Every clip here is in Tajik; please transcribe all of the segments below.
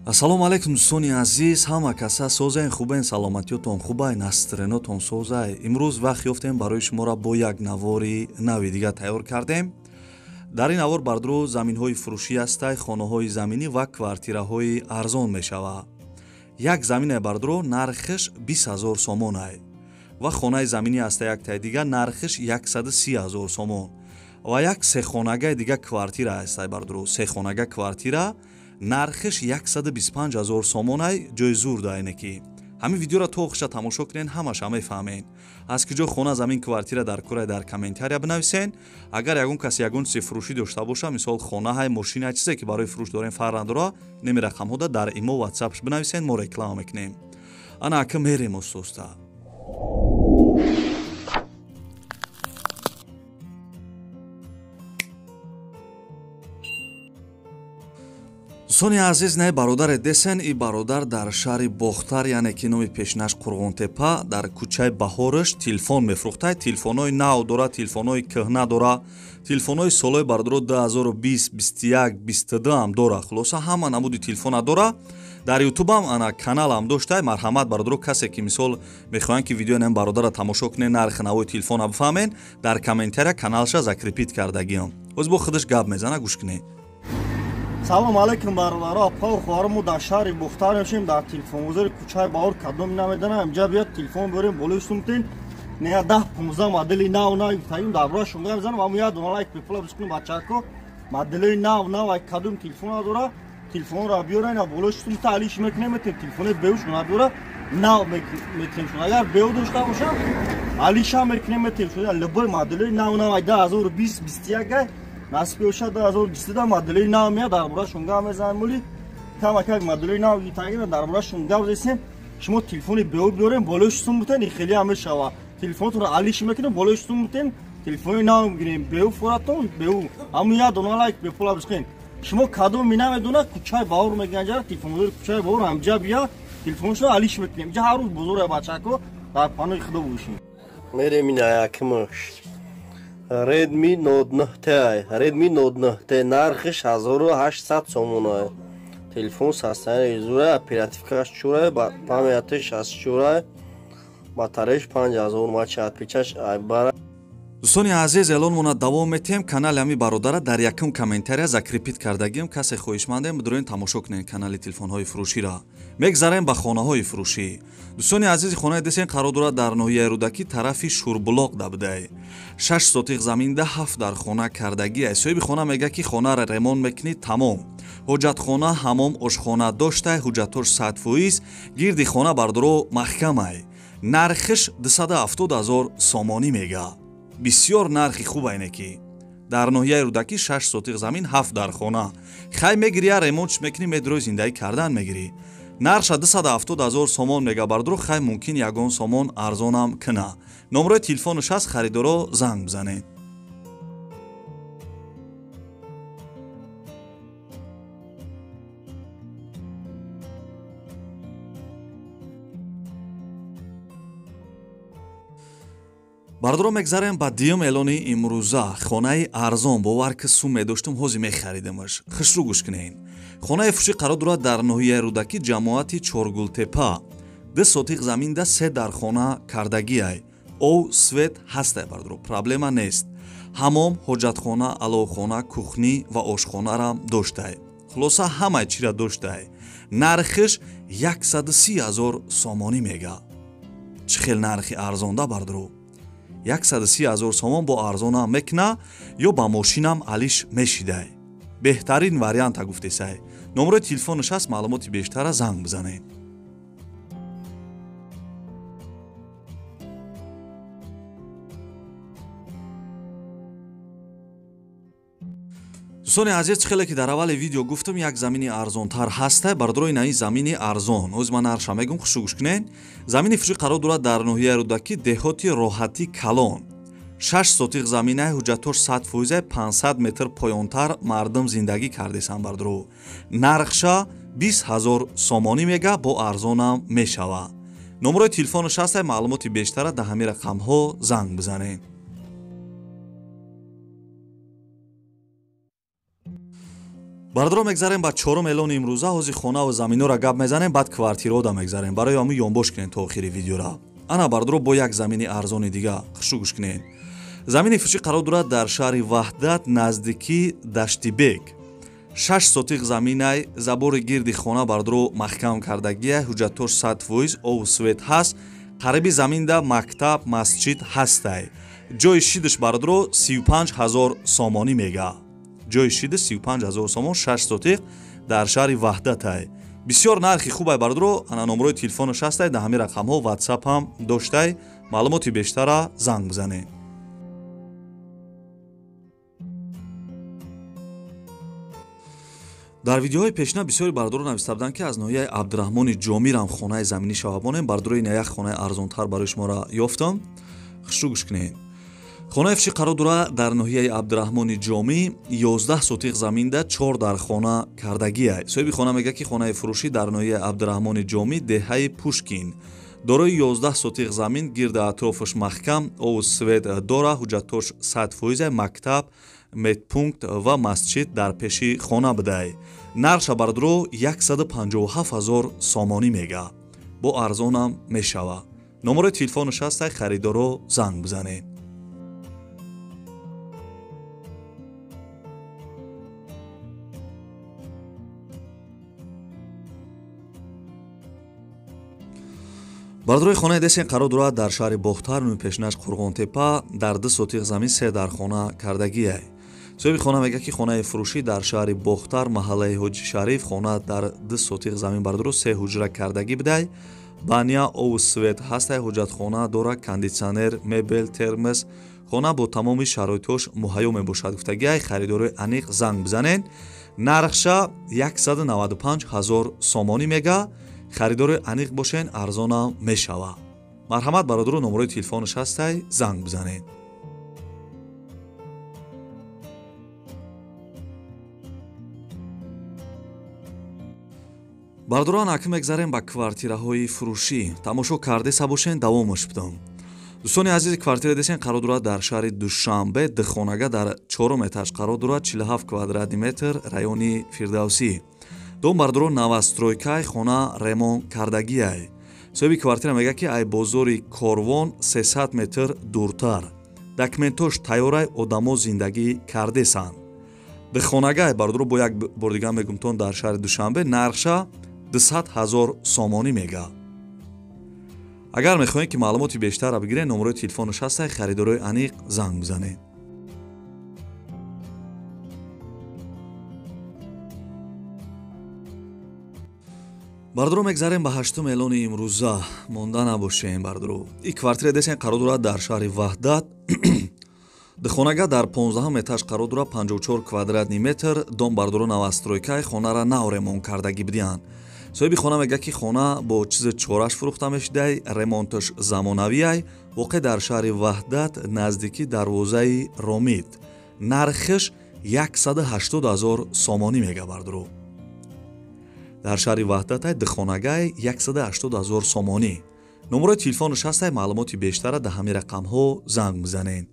Ассалому алайкум дӯстони азиз, ҳама каса созаен, хубен, саломатиётон хубай, настренотон созай. Имрӯз вақт ёфтем барои шуморо бо як навори нави дига тайёр кардем. Дар ин навор бардурӯ заминҳои фурӯшӣ ҳастай, хонаҳои заминӣ ва квартираҳои арзон мешавад. Як замине бардурӯ нархиш 20 000 сомонай ва хонаи заминӣ ҳаста яктай дига нархиш 130 000 сомон ва як сехонагаи дига квартира ҳастай бардурӯ, сехонага квартира нархиш 125 000 сомонай, ҷои зур дайне ки. Ҳамин видеоро то охиша тамошо кунен, ҳамаша мефаҳмен. Аз киҷо хона, замин, квартира дар курай дар комментария бинависен. Агар ягон кас ягон чизе фурӯшӣ дошта боша, мисол хонаҳай, мошина, чизе ки барои фурӯш дорем фарқ надора, неми рақамҳода дар имо ватсапш бинависен, мо реклама мекунем. Ана ака мерем остоста. Дӯстони азиз, не бародаре десен, и бародар дар шаҳри Бохтар, яъне ки номи пешинаш Қурғонтепа, дар кӯчаи Баҳораш телефон мефурӯхтай. Телефонҳои нав дора, телефонҳои кӯҳна дора, телефонҳои солҳои бародаро 2020, 21, 22 ҳам дора. Хулоса ҳама намуди телефона дора. Дар ютубам ана каналам доштай. Марҳамат бародаро, касе ки мисол мехоҳанд ки видеои ин бародарро тамошо кунен, нархи навои телефона бифаҳмен, дар комментария каналша закрепит кардагиам. Оз бо худаш гап мезана, гӯш кунед. Салом алейкум бародаро, апа хоҳаро, мо дар шаҳри Бохтар мешем, дар телефонбозори кӯчаи Баҳор. Кадом намедонам, инҷа биёд телефон биёрем, болои сумтен не 10-15 модели нав нав таим дар бораи шумо мезанам. Аммо як дона лайк бепула бискунем бачако, модели нав нав ай кадом телефон надора, телефонро биёрен, болои сумта алиш мекунем, метем телефони беуш надора, нав метем шумо. Агар беу дошта бошам, алиша мекунем, метем шумо. Любой модели нав нав ай 2020, 21 насиб бошад 2022 модели нав меяд, дар бораи шунга мезанем. Моли камакак модели нав гитагира дар бораи шунга бизесем. Шумо телефони беу биёрем, болои сум бутен, хеле ҳам мешава. Телефонтонро алиш мекунем, болои сум бутен, телефони нав мегирем, беу фуратон, беу. Ҳамун як дона лайк бепула бискунем. Шумо кадом намедона, кӯчаи Баҳор мегӯянд, ҷара телефонбозори кӯчаи Баҳор, ҳамҷа бия, телефоншо алиш мекунем. Инҷа ҳар рӯз бозор бачако, дар паноҳи Худо бошем. Мерем ина якмаш. Redmi Note 9T, Redmi Note 9T нархиш 1800 сомон. Телефон састани зура, оперативкаш чура, памятиш 64, батареяш 5000 мАч, пичаш айбара. Дӯстони азиз, эълонмона давом метиҳем. Канали ҳами бародара дар якум комментария закрепит кардагием. Касе хоҳишмандем, бидурен тамошо кунен канали телефонҳои фурӯширо. Мегзарем ба хонаҳои фурӯшӣ. Дӯстони азизи, хонаи десен қарор дорад дар ноҳияи Рӯдакӣ, тарафи Шурбулоқ дабудай. 6 сотиқ заминда 7 дар хона кардагиай. Соҳиби хона мегӯяд, ки хонаро ремонт мекунӣ, тамом. Ҳоҷатхона, ҳамом, ошхона доштай, ҳуҷҷатҳош 100%, гирди хона бардоро маҳкамай. Нархиш 270 000 сомонӣ мега. Бисёр нархи хубайне ки. Дар ноҳияи Рӯдакӣ 6 сотиқ замин 7 дар хона. Хай мегирӣ, я ремонтш мекунӣ, медрои зиндагӣ кардан мегирӣ. Нархша 270 000 сомон мега бардоро, хай мумкин ягон сомон арзонам кина. Номрои телефонаш ҳаст, харидоро занг бизанед. Бардоро мегзарем ба дуюм эълони имрӯза. Хонаи арзон, бовар ки сум медоштум, ҳозир мехаридемаш. Хушрӯ гӯш кунед. Хонаи фурӯшӣ қарор дорад дар ноҳияи Рӯдакӣ, ҷамоати Чоргултепа. 2 сотиқ заминда 3 дар хона кардагиай. Ов, свет ҳастай бардоро, проблема нест. Ҳамом, ҳоҷатхона, аловхона, кухнӣ ва ошхонарам доштай. Хулоса ҳамаи чира доштай. Нархиш 130 000 сомонӣ мега. Чӣ хел нархи арзонда бардоро? 130 000 сомон бо арзонам мекуна ё ба мошинам алиш мешидай. Беҳтарин варианта гуфтесай. Номрои телефонаш ҳаст, маълумоти бештара занг бизанед. Дӯстони азиз, чӣ хеле ки дар аввали видео гуфтам, як замини арзонтар ҳастай. Бардорои наи замини арзон. Оз ман нархша мегӯм, хушу гӯш кунед. Замини фурӯшӣ қарор дорад дар ноҳияи Рӯдакӣ, деҳоти Роҳатӣ калон. 6 сотиқ заминаи, ҳуҷҷатҳош 100%, 500 метр поёнтар мардум зиндагӣ кардесан бардоро. Нархша 20 000 сомонӣ мега, бо арзонам мешава. Номрои телефонаш ҳастай, маълумоти бештара дар ҳамин рақамҳо занг бизанед. Бародаро, мегзарем ба чорум эълони имрӯза. Ҳозир хона ва заминҳоро гап мезанем, баъд квартираода мегзарем. Барои ҳамун ёнбош кунед то охири видеора. Ана бародаро, бо як замини арзони дига хушу гӯш кунед. Замини фурӯшӣ қарор дорад дар шаҳри Ваҳдат, наздикии Даштибек. 6 сотиқ заминай, забори гирди хона бародаро маҳкам кардагия, ҳуҷҷатош 100%, ову свет ҳаст. Қариби заминда мактаб, масҷид ҳастай. Ҷои шидаш бародаро 35 000 сомонӣ мега. Ҷои шидаш 35 000 сомон, 6 сотиқ дар шаҳри Ваҳдатай. Бисёр нархи хубай бародаро. Ана номерои телефонаш ҳастай, дар ҳамин рақамҳо WhatsApp ҳам доштай. Маълумоти бештара занг бизанед. Дар видеоҳои пешина бисёри бародаро нависта буданд, ки аз ноҳияи Абдураҳмони Ҷомирам хонаи заминӣ шавабонем. Бародарои, ина як хонаи арзонтар барои шуморо ёфтам. Хушрӯ гӯш кунед. Хонаи фурӯшӣ қарор дорад дар ноҳияи Абдураҳмони Ҷомӣ, 11 сотиқ заминда 4 дар хона кардагия. Соҳиби хона мегӯяд, ки хонаи фурӯшӣ дар ноҳияи Абдураҳмони Ҷомӣ, деҳаи Пушкин, дорои 11 сотиқ замин, гирди атрофаш маҳкам, ову свет дора, ҳуҷҷатош 100%, мактаб, медпункт ва масҷид дар пеши хона будай. Нархша бародаро 157 000 сомонӣ мега. Бо арзонам мешава. Номерои телефонаш ҳастай, харидоро занг бизанед. Бародарои, хонаи десен қарор дорад дар шаҳри Бохтар, номи пешинаш Қурғонтепа, дар 2 сотиқ замин 3 дар хона кардагиай. Соҳиби хона мегӯяд, ки хонаи фурӯшӣ дар шаҳри Бохтар, маҳаллаи Ҳоҷи Шариф, хона дар 2 сотиқ замин бародаро 3 ҳуҷра кардагӣ будай. Баня, ову свет ҳастай, ҳуҷҷатхона дора, кондитсионер, мебел, термос. Хона бо тамоми шароитҳош муҳайё мебошад гуфтагиай. Харидорои аниқ занг бизанед. Нархша 195 000 сомонӣ мега. Харидори аниқ бошен, арзонам мешава. Марҳамат бародаро, номерои телефонаш ҳастай, занг бизанед. Бародарон, акнун мегзарем ба квартираҳои фурӯшӣ. Тамошо кардеса бошен, давомаш бидам. Дӯстони азиз, квартира десен қарор дорад дар шаҳри Душанбе, духонага дар 4 этаж қарор дорад, 47 квадратный метр, райони Фирдавсӣ. Дом бародаро новостройкай, хона ремонт кардагиай. Соҳиби квартира мегӯяд, ки ай бозори Корвон 300 метр дуртар. Документош тайёрай, одамо зиндагӣ кардесанд. Духонагай бародаро, бо як бор дига мегумтон, дар шаҳри Душанбе нархша 200 000 сомонӣ мега. Агар мехоҳед, ки маълумоти бештарро бигиред, номерои телефонаш ҳастай, харидорои аниқ занг бизанед. Бародаро, мегзарем ба ҳаштум эълони имрӯза. Монда набошем, бародаро. И квартира десен қарор дорад дар шаҳри Ваҳдат, духонага дар 15 этаж қарор дорад, 54 квадратный метр. Дом бародаро новостройкай, хонара нав ремонт кардагӣ бидиҳанд. Соҳиби хона мегӯяд, ки хона бо чизи чораш фурӯхта мешудай, ремонташ замонавиай, воқеъ дар шаҳри Ваҳдат, наздики дарвозаи Ромид. Нархаш 180 000 сомонӣ мега бародаро. Дар шаҳри Ваҳдатай, духонагай, 180 000 сомонӣ. Номерои телефонаш ҳастай, маълумоти бештара дар ҳамин рақамҳо занг бизанед.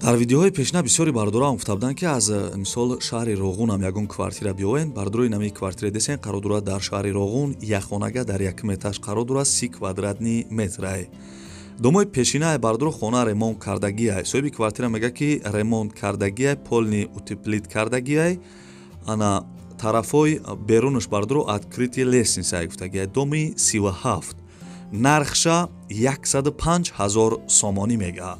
Дар видеоҳои пешина бисёри бародароам гуфта буданд, ки аз мисол шаҳри Роғунам ягон квартира биёвен. Бародарои, нами квартира десен қарор дорад дар шаҳри Роғун, якхонага дар якум этаж қарор дорад, 30 квадратный метрай. Домои пешинае бародаро хона ремонт кардагиай. Соҳиби квартира мегӯяд, ки ремонт кардагиай, полный утеплить кардагиай. Ана тарафҳои берунаш бародаро открытый лестницай гуфтагиай. Доми 37. Нархша 105 000 сомонӣ мега.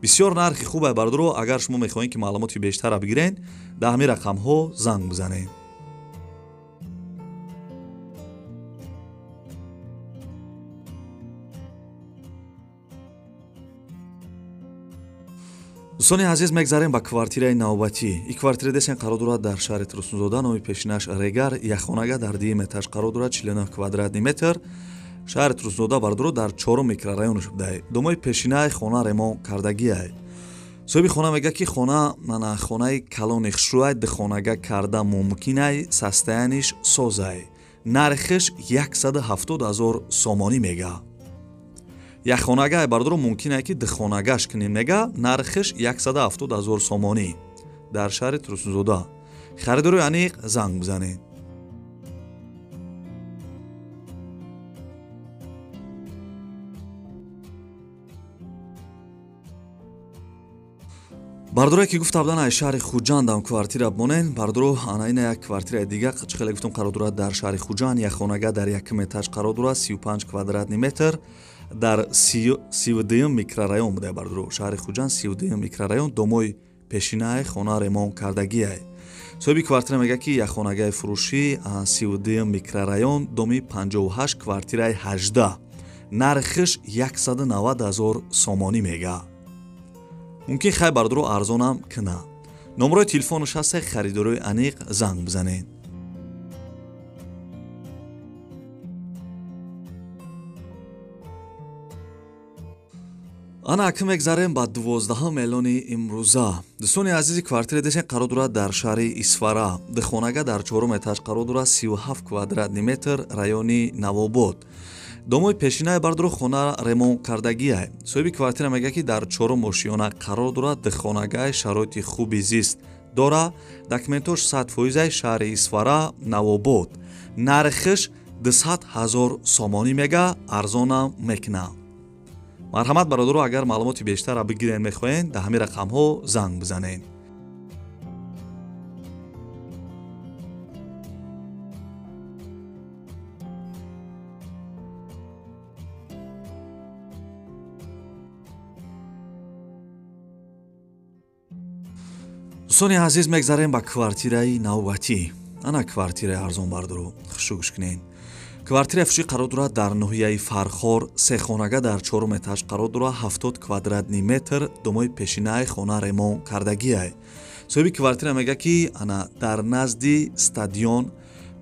Бисёр нархи хубай бародаро. Агар шумо мехоҳед, ки маълумоти бештарро бигиред, дар ҳамин рақамҳо занг бизанед. Дӯстони азиз, мегзарем ба квартираи навбатӣ. И квартира десен қарор дорад дар шаҳри Турсунзода, номи пешинаш Регар, якхонага дар дуюм этаж қарор дорад, 49 квадратный метр. Шаҳри Турсунзода бародаро дар чорум микрорайонаш будай. Домои пешинаи хона ремонт кардагиай. Соҳиби хона мегӯяд, ки хона мана хонаи калони хушрӯай, духонага карда мумкинай, состояниш созай. Нархиш 170 ҳазор сомонӣ мега. Як хонагае бародаро мумкин е ки духонагаш кунем мега, нархиш 170 ҳазор сомонӣ дар шаҳри Турсунзода. Харидори аниқ занг бизанед. Бардоре ки гуфта будан аз шаҳри Хуҷандам квартира бимонен, бардоро ана ина як квартираи дига чӣ хеле гуфтам қарор дорад дар шаҳри Хуҷанд, як хонага дар якум этаж қарор дорад, 35 квадратный метр дар 32 микрорайон буда бардоро. Шаҳри Хуҷанд 32 микрорайон, домои пешинаи хона ремонт кардагиай. Соҳиби квартира мегӯяд ки як хонагаи фурӯшӣ 32 микрорайон, доми 58, квартираи 18, нархиш 190 ҳазор сомонӣ мега. Мумкин хай бардоро арзонам кина. Номрои телефонаш ҳаста, харидорои аниқ занг бизанед. Ана акм мегзарем ба 12 эълони имрӯза. Дӯстони азизи, квартира десен қарор дорад дар шаҳри Исфара. Духонага дар чорум этаж қарор дорад, 37 квадратный метр, райони Навобод. Домои пешинаи бардоро хона ремонт кардагиай. Соҳиби квартира мегӯяд ки дар чорум ошиёна қарор дорад, духонагай шароити хуби зист дора, документош 100%, шаҳри Исфара, Навобод. Нархиш 200 ҳазор сомонӣ мега, арзонам мекуна. Марҳамат бародаро, агар маълумоти бештарро бигирен мехоҳед, дар ҳамин рақамҳо занг бизанед. Дӯстони азиз, мегзарем ба квартираи навбатӣ. Ана квартираи арзон бардоро, хушу гӯш кунед. Квартираи фурӯшӣ қарор дорад дар ноҳияи Фархор, сехонага дар чорум этаж қарор дорад, 70 квадратный метр, домои пешинаи хона ремонт кардагиай. Соҳиби квартира мегӯяд ки ана дар назди стадион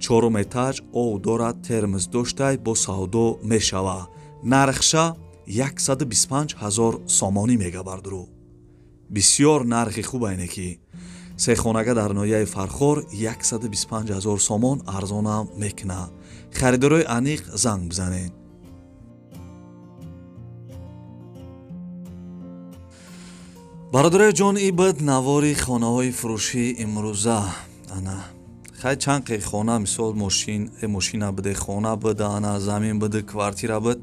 чорум этаж ов дорад, термос доштай, бо савдо мешава. Нархша 125 ҳазор сомонӣ мега бардоро. Бисёр нархи хуб айне ки сехонага дар ноҳияи Фархор 125 ҳазор сомон арзонам мекуна. Харидорои аниқ занг бизанед. Бародарои ҷон, ин буд навори хонаҳои фурӯшии имрӯза. Ана хай чанд қи хона, мисол мошина буде, хона буд, ана замин буд, квартира буд,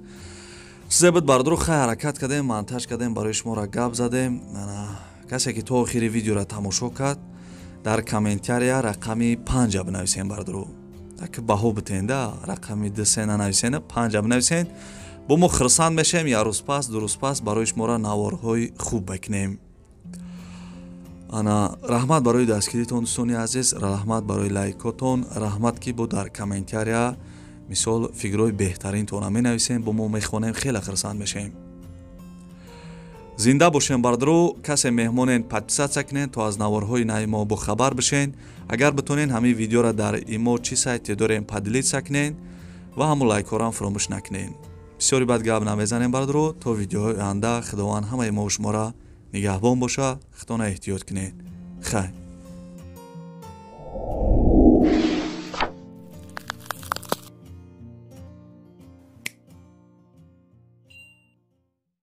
чизе буд бародаро. Хай ҳаракат кардем, монтаж кардем, барои шуморо гап задем. Ана касе ки то охири видеоро тамошо кард, дар комментария рақами 5 бинависен бародаро. Ак баҳо битенда рақами 2 нанависен, 5 бинависен. Бо мо хурсанд мешем, як рӯз пас, ду рӯз пас барои шуморо наворҳои хуб мекунем. Ана раҳмат барои дастгиритон дӯстони азиз, раҳмат барои лайкотон, раҳмат ки бо дар комментария мисол фикрҳои беҳтаринтонро менависем, бо мо мехонем, хеле хурсанд мешем. Зинда бошем бародаро, касе меҳмонен подписаться кунен то аз наворҳои нави мо бохабар бишен. Агар битонен ҳамин видеоро дар имо чӣ сайте дорем поделиться кунен ва ҳамун лайкҳоро фаромӯш накунен. Бисёри бад гап намезанем бародаро, то видеоҳои оянда Худованд ҳамаи мо шуморо нигаҳбон боша, худтона эҳтиёт кунед. Хайр.